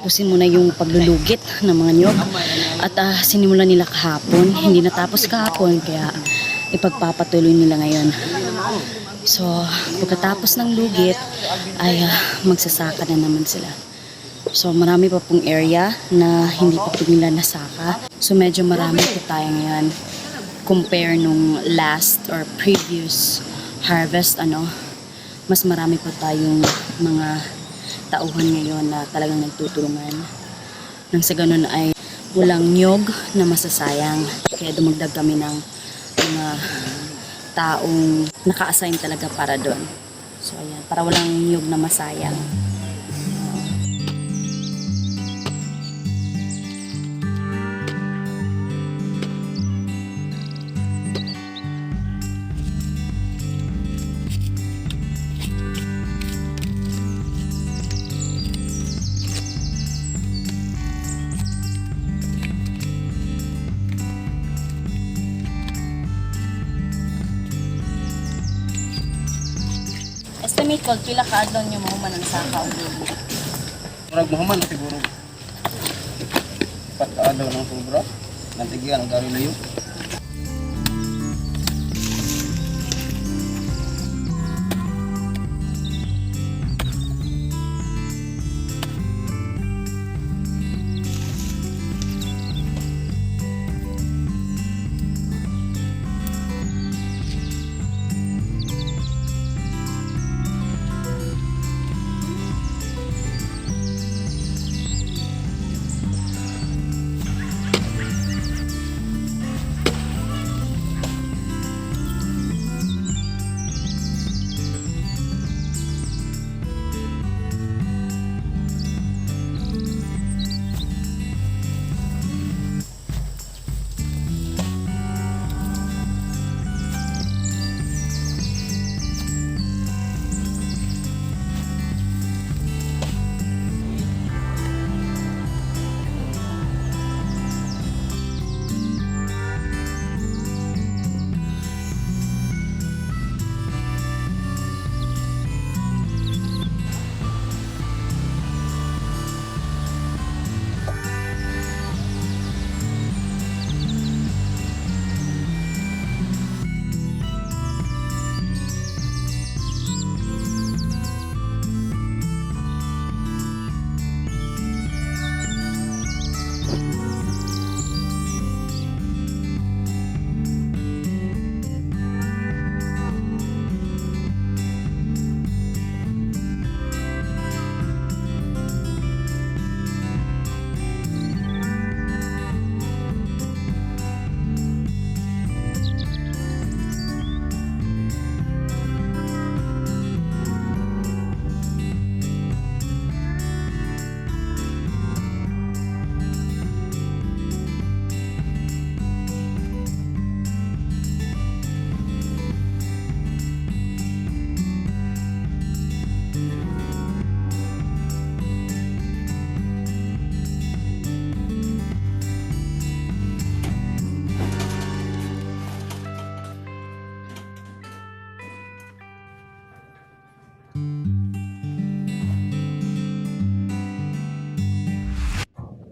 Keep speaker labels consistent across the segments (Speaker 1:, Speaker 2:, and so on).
Speaker 1: Tapusin muna yung paglulugit ng mga niyog. At sinimulan nila kahapon. Hindi natapos kahapon, kaya ipagpapatuloy nila ngayon. So, pagkatapos ng lugit, ay magsasaka na naman sila. So, marami pa pong area na hindi pa po nila nasaka. So, medyo marami po tayo ngayon compare nung last or previous harvest, ano, mas marami po tayong mga tauhan ngayon na talagang nagtutulungan. Nang sa ganun ay walang niyog na masasayang. Kaya dumagdag kami ng mga taong naka-assign talaga para doon. So ayan, para walang niyog na masayang. Estimate ko, pila ka adlaw niyo mahuman ang saka o lugi?
Speaker 2: Murag mahuman na siguro. Pagkaadaw ng sobra. Nantigian ang gari layo.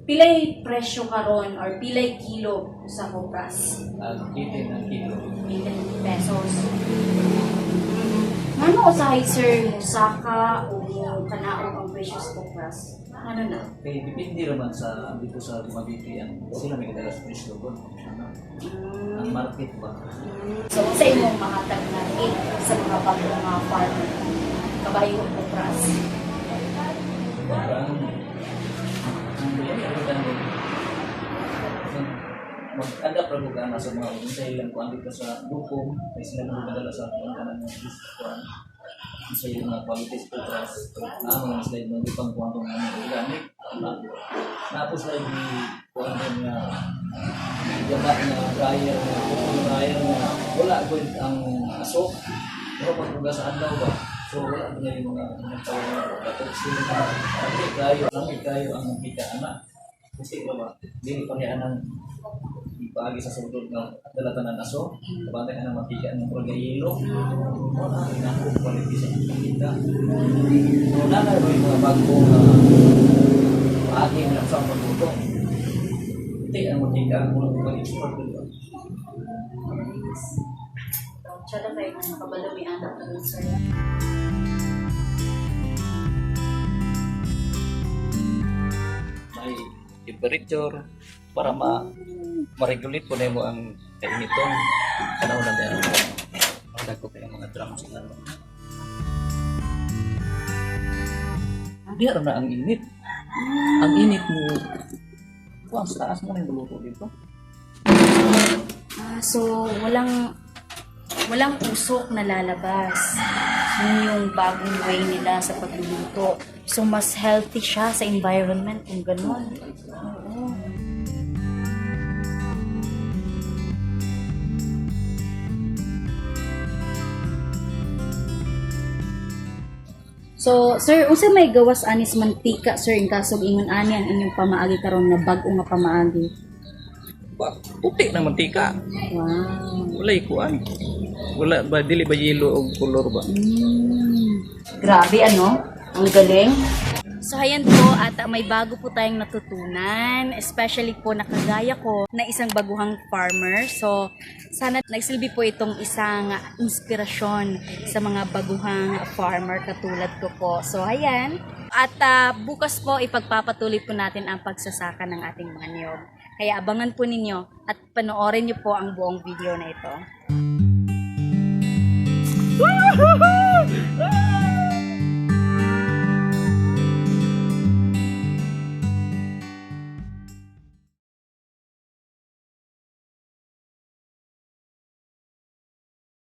Speaker 1: Pilay presyo karon or pilay kilo sa kopras?
Speaker 3: Ang 18 ang kilo.
Speaker 1: 18 pesos. Ano usahay sir, musaka o kanaog ang presyo sa kopras? Ano na?
Speaker 3: Kay depende raman sa dito sa Dumaguete ang sila may kadala sa presyo ko. Ano? Ang market ba?
Speaker 1: So, sa imong mahatag na tip sa mga bago nga farmer, kabayo o kopras?
Speaker 3: Parang mag-adapt ra ko ana sa mga unsay ilang kuan dito sa dukom kay sila mo kadala sa kuan kanang kuan unsay ilang mga quality sa putras naamo na sila yung mga pang kuan kung ano organic na tapos sila yung kuan nga gaba nga dryer nga kuan dryer nga wala gud ang asok pero pag sa adlaw ba so wala na yung mga mga tao nga batok sila lami kayo ang pika ana kasi ba ba dili pa niya anang paagi sa sulod nga dala tanan aso, kabantay ka ng mantika ng murag yelo. Mo na ang quality sa mantika. So na na yung mga bago nga paagi na sa pagluto. Hindi ang mantika ang mga pag-export dito.
Speaker 1: Tsaka kayo nga nakabalo may anak ka rin, sir.
Speaker 3: May temperature para ma ma-regulate po na mo ang kainiton. Tanaw na din. Dagko kayo mga drums na. Di na ang init. Ang init mo. Kuang sa taas mo na yung luto dito.
Speaker 1: Ah, so walang walang usok na lalabas. Yun yung bagong way nila sa pagluluto. So mas healthy siya sa environment kung ganun. Oo. So, sir, unsa may gawas anis mantika, sir, in kaso ingon ani ang inyong pamaagi karon nga bag-o nga pamaagi?
Speaker 3: Ba, puti na mantika.
Speaker 1: Wow.
Speaker 3: Walay kuan. Wala ba, dili ba yelo og kolor ba?
Speaker 1: Grabe, ano? Ang galing. So, ayan po, at may bago po tayong natutunan, especially po nakagaya ko na isang baguhang farmer. So, sana nagsilbi po itong isang inspirasyon sa mga baguhang farmer katulad ko po. So, ayan. At bukas po, ipagpapatuloy po natin ang pagsasaka ng ating mga niyog. Kaya abangan po ninyo at panoorin niyo po ang buong video na ito.